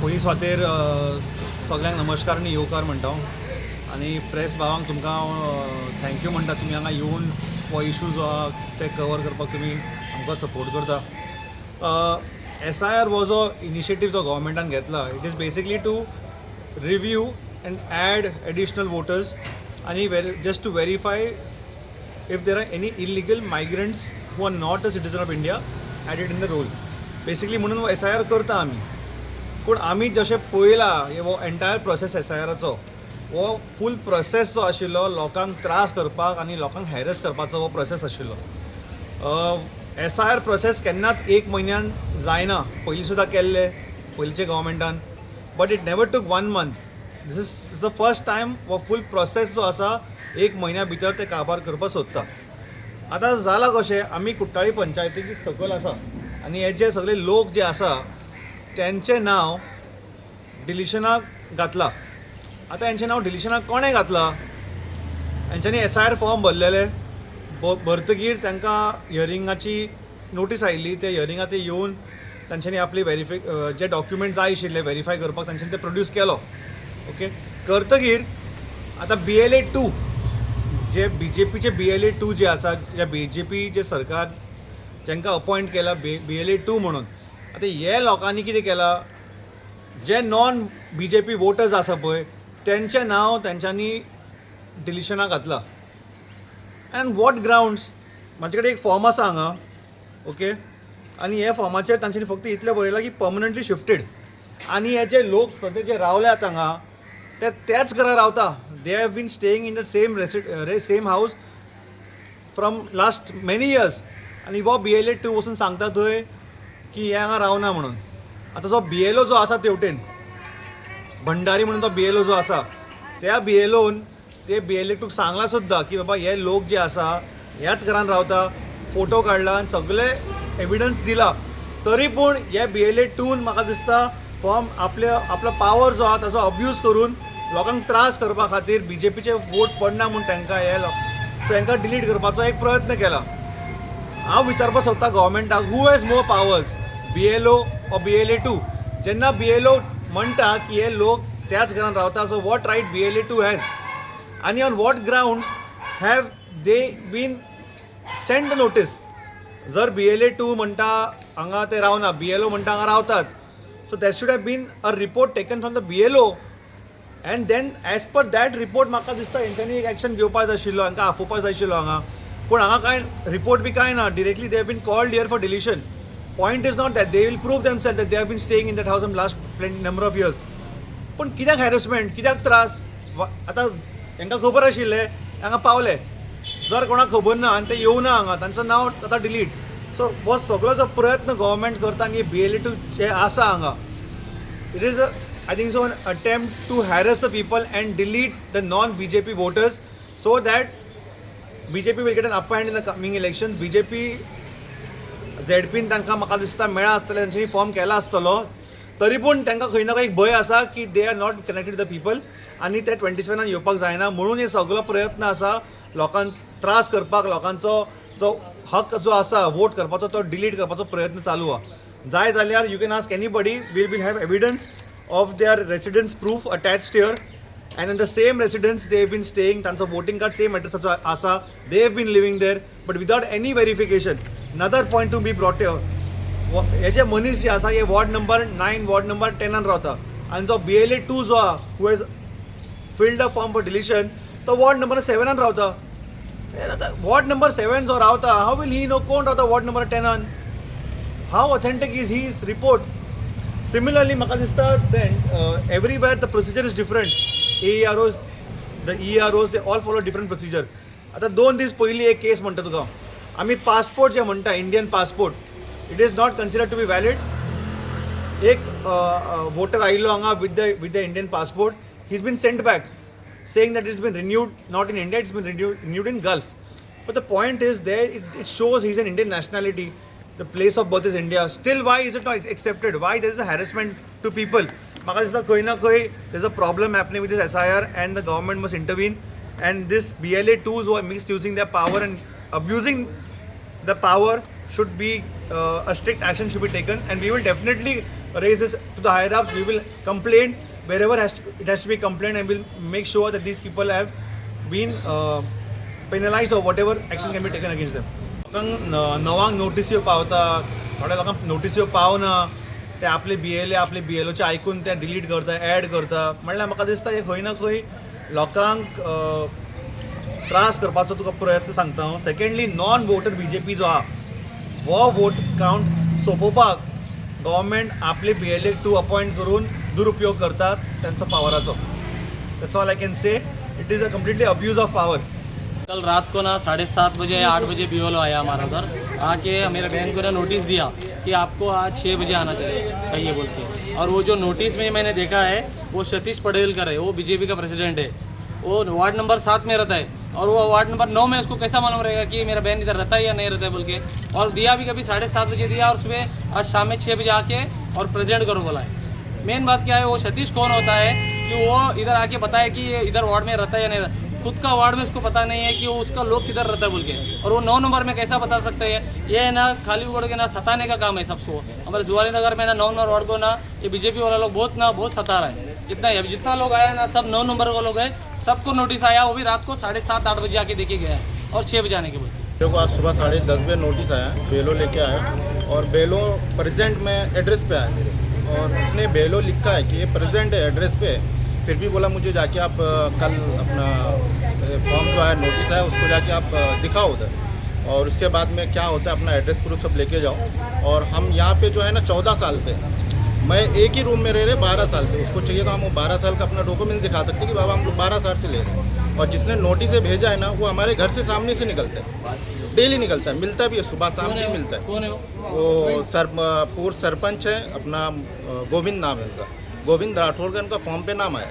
पयली सुवातेर सगल्यांक नमस्कार आनी येवकार म्हणटा हांव आनी प्रेस भावांक तुमकां हांव thank you म्हणटा. तुमी हांगा येवन हो इशू जो आहा ते कवर करपाक तुमी आमकां सपोर्ट करता. एसआयआर हो जो इनिशिएटीव जो गव्हर्मेंटान घेतला, it is basically to review and add additional voters आनी just to verify if there are any illegal migrants who are not a citizen of India added in the roll. Basically म्हणून SIR करता आमी. पूण आमी जशें पळयलां, हो entire process एसआयआराचो, हो फूल प्रोसेस जो आशिल्लो, लोकांक त्रास करपाक आनी लोकांक हॅरस करपाचो हो प्रोसेस आशिल्लो. एसआयआर प्रोसेस केन्नाच एक म्हयन्यान जायना. पयलीं सुद्दां केल्ले पयलींच्या गव्हर्मेंटान, but it never took one month. This is the first time हो फूल प्रोसेस जो आसा, एक म्हयन्या भितर ते काबार करपाक सोदता. आतां जालां कशें, आमी कुठ्ठाळी पंचायतीक सकयल आसा आनी हे जे सगळे लोक जे आसा, तेंचें नांव डिलिशनाक घातलां. आतां हेंचें नांव डिलिशनाक कोणें घातलां? हेंच्यांनी एसआयआर फॉर्म भरलेले. भरतगीर तांकां हियरिंगाची नोटीस आयिल्ली. ते हियरिंगा ते येवन तांच्यांनी आपली वेरीफाय जे डॉक्युमेंट जाय आशिल्ले वेरीफाय करपाक, तांच्यांनी ते प्रोड्यूस केलो. ओके, करतगीर आतां बीएलए टू जे बीजेपीचे बीएलए टू जे आसा, जे बीजेपी जे सरकार जांकां अपॉयंट केला बीएलए टू म्हणून, आतां हे लोकांनी कितें केलां, जे नॉन बीजेपी वोटर्स आसा पळय, तेंचें नांव तेंच्यांनी डिलिशनाक घातलां. And what grounds? म्हाजे कडेन एक फॉर्म आसा हांगा, ओके, आनी हे फॉर्माचेर तांच्यांनी फक्त इतलें बरयलां की पर्मनंटली शिफ्टेड. आनी हे जे लोक सद्या जे रावल्यात हांगा, ते त्याच घरा रावता. They have been staying in the same house from last many years. आनी हो बीएलए टू वचून सांगता थंय की हे हांगा रावना म्हणून. आतां जो बीएलओ जो आसा तेवटेन, भंडारी म्हणून तो बीएलओ जो आसा, त्या बीएलओन ते बीएलए टूक सांगलां सुद्दां की बाबा, हे लोक जे आसा ह्याच घरान रावता. फोटो काडला आनी सगळे एविडन्स दिला. तरी पूण हे बीएलए टून म्हाका दिसता फॉर्म आपले आपलो पावर जो आहा ताचो अब्यूज करून लोकांक त्रास करपा खातीर, बीजेपीचे वोट पडना म्हूण तांकां हे सो तांकां डिलीट करपाचो एक प्रयत्न केला. हांव विचारपाक सोदता गव्हर्मेंटाक, who has more powers, BLO or BLA 2? जेन्ना बीएलओ म्हणटा की हे लोक त्याच घरान रावता, so what right BLA 2 has आनी on what grounds have they been send the notice? जर बीएलए टू म्हणटा हांगा ते रावना, बीएलओ म्हणटा हांगा रावतात, so that should have been a report taken from the BLO and then as per that report म्हाका दिसता हेंच्यांनी एक एक्शन घेवपाक जाय आशिल्लो, हांकां आपोवपाक जाय आशिल्लो हांगा. पूण हांगा कांय रिपोर्ट बी कांय ना. Directly they have been called here for deletion. Point is not that they will prove themself that they have been staying in that house last number of years. पूण कित्याक हॅरसमेंट, कित्याक त्रास? आतां तांकां खबर आशिल्लें, हांगा पावले. जर कोणाक खबर ना आनी ते येवना हांगा, तांचो नांव आतां डिलीट. सो हो सगळो जो प्रयत्न गव्हर्मेंट करता आनी बीएलए टू जे आसा हांगा, it is I think so an attempt to harass the people and delete the non BJP voters so that BJP will get an upper hand in the coming election. BJP झेडपीन तांकां म्हाका दिसता मेळ्ळा आसतलें, तेंच्यांनी form केला आसतलो. तरी पूण तांकां खंय ना खंय एक भंय आसा की they are not connected the people आनी ते 27नान येवपाक जायना म्हणून हे सगळो प्रयत्न आसा लोकांक त्रास करपाक. लोकांचो जो हक जो आसा वोट करपाचो, तो डिलीट करपाचो प्रयत्न चालू आहा. जाय जाल्यार you can ask anybody, we'll have evidence of their residence proof attached here and in the same residence they have been staying. तांचो वोटिंग कार्ड सेम एड्रेसाचो आसा. They have been living there, but without any verification. Another point to be brought, हे जे मनीस जे आसा, हे ward number 9, ward number 10नान रावता आनी जो BLA two जो आहा, who has filled a form for deletion, तो वॉर्ड नंबर 7नान रावता. वॉर्ड नंबर 7 जो रावता, how will he know कोण रावता वॉर्ड नंबर 10नान? How authentic is his report? Similarly, म्हाका दिसता then everywhere the procedure is different. AEROs, the EROs, they all follow different procedure. आतां 2 दीस पयलीं एक केस म्हणटा तुका आमी. पासपोर्ट जे म्हणटा, Indian passport, it is not considered to be valid. एक वोटर आयिल्लो हांगा with the Indian passport. He is been sent back saying that it's been renewed not in India, it's been renewed in Gulf. But the point is there, it shows he's an Indian nationality. The place of birth is India. Still, why is it not accepted? Why there is a harassment to people? म्हाका दिसता खंय ना खंय there's a problem happening with this SIR and the government must intervene. And this BLA 2s who are misusing their power and abusing the power should be a strict action should be taken and we will definitely raise this to the higher ups. We will complain wherever it has to be complained, and we'll make sure that these people have been penalized or whatever action can be taken against them. लोकांक णवांक नोटीस्यो पावता, थोड्या लोकांक नोटीस्यो पावना, ते आपले बी L A आपले बी L ओचे आयकून ते डिलीट करता, एड करता. म्हणल्यार म्हाका दिसता हे खंय ना खंय लोकांक त्रास करपाचो तुका प्रयत्न सांगता हांव. Secondly, non voter BJP जो आहा हो वोट कावंट सोंपोवपाक गव्हर्मेंट आपले B L A to appoint करून दुरुपयोग करतात त्यांचो पावराचो. That's all I can say. It is a completely abuse of power. कल रात को ना 7:30 बजे या 8 बजे बी आया हमारा सर. आके मेरे बहन को ना नोटिस दिया कि आपको आज 6 बजे आना चाहिए चाहिए बोल के. और वो जो नोटिस में मैंने देखा है, वो सतीश पटेलकर है, वो बीजेपी का प्रेसिडेंट है. वो वार्ड नंबर 7 में रहता है और वो वार्ड नंबर 9 में, उसको कैसा मालूम रहेगा कि मेरा बहन इधर रहता है या नहीं रहता है बोल के. और दिया भी कभी 7:30 बजे दिया और सुबह आज शाम में 6 बजे आके और प्रेजेंट करो बोला है. मेन बात क्या है, वो सतीश कौन होता है कि वो इधर आके बताए कि ये इधर वार्ड में रहता है या नहीं रहता? खुद का वार्ड में उसको पता नहीं है कि वो उसका लोग किधर रहता है बोल के, और वो 9 नंबर में कैसा बता सकते हैं? ये है ना, खाली उगड़ के ना सताने का काम है सबको. हमारे जुआरी नगर में ना 9 नंबर वार्ड को ना ये बीजेपी वाला लोग बहुत ना बहुत सता रहा है. इतना ही. अभी जितना लोग आया ना, सब 9 नंबर का लोग है. सबको नोटिस आया, वो भी रात को 7:30-8 बजे आके देखे गया है और 6 बजे आने के बोलते. मेरे को आज सुबह 10:30 बजे नोटिस आया. बेलो लेके आया और बेलो प्रेजेंट में एड्रेस पे आया मेरे और उसने बेलो लिखा है कि ये प्रेजेंट है, एड्रेस पे है. फिर भी बोला मुझे जाके आप कल अपना फॉर्म जो है, नोटिस आया, उसको जाके आप दिखाओ उधर और उसके बाद में क्या होता है, अपना एड्रेस प्रूफ सब लेके जाओ. और हम यहाँ पे जो है ना 14 साल से मैं एक ही रूम में रह रहे, 12 साल से. उसको चाहिए तो हम वो 12 साल का अपना डॉक्यूमेंट दिखा सकते हैं कि बाबा, हम लोग 12 साल से ले रहे हैं. और जिसने नोटिस भेजा है ना, वो हमारे घर से सामने से निकलता है, डेली निकलता है, मिलता भी है, सुबह शाम भी मिलता है. कौन है वो? वो सर पूर्व सरपंच है अपना, गोविंद नाम है उनका, गोविंद राठौड़ का. उनका फॉर्म पे नाम आया.